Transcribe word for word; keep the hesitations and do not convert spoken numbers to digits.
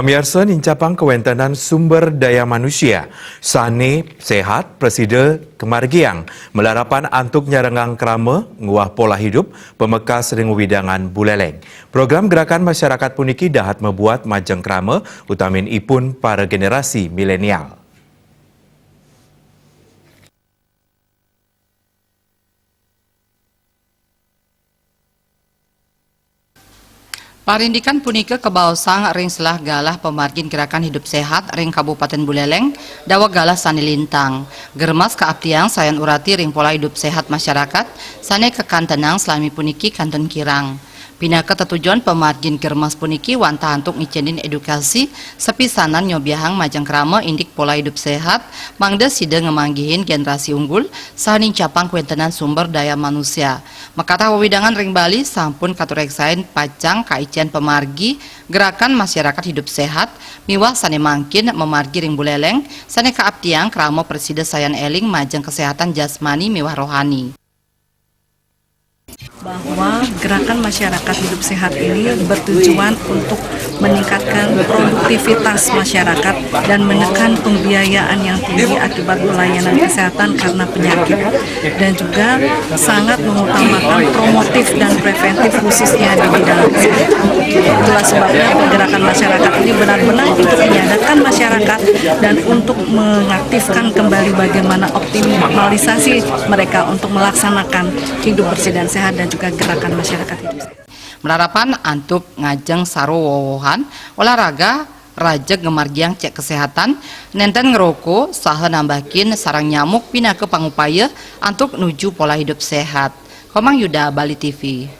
Pamiarsa, nincapang kawéntenan sumber daya manusia sané séhat, prasida kamargiang, malarapan antuk nyarenggang krama nguah pola hidup pamekas ring wewidangan Buléléng. Program gerakan masyarakat puniki dahat mabuat majeng krama, utaminipun para generasi milenial. Parindikan punika kabaosang ring selah galah pamargin gerakan hidup séhat ring Kabupatén Buléléng, daweg galah sané lintang. Germas kaaptiang sayan urati ring pola hidup séhat masyarakat sané kakantenang salami puniki kantun kirang. Pinaka tetujon pamargin germas puniki wantah antuk ngicénin édukasi sapisanan nyobiahang majeng krama indik pola hidup séhat, mangda sida ngamanggihin generasi unggul saha nincapang kawéntenan sumber daya manusia. Makatah wewidangan ring Bali sampun katureksain pacang kaicén pamargi gerakan masyarakat hidup séhat miwah sané mangkin mamargi ring Buléléng sané kaaptiang krama prasida sayan éling majeng kaséhatan jasmani miwah rohani. Bahwa gerakan masyarakat hidup séhat ini bertujuan untuk meningkatkan produktivitas masyarakat dan menekan pembiayaan yang tinggi akibat pelayanan kesehatan karena penyakit, dan juga sangat mengutamakan promotif dan preventif khususnya di bidang kesehatan. Itulah sebabnya pergerakan masyarakat ini benar-benar untuk menyadarkan masyarakat dan untuk mengaktifkan kembali bagaimana optimalisasi mereka untuk melaksanakan hidup bersih dan sehat dan juga gerakan masyarakat hidup sehat. Malarapan antuk ngajeng sarwa wowohan olahraga, rajeg ngamargiang cek kesehatan, nénten ngroko saha nambakin sareng nyamuk pinaka pangupaya antuk nuju pola hidup sehat. Komang Yuda, Bali T V.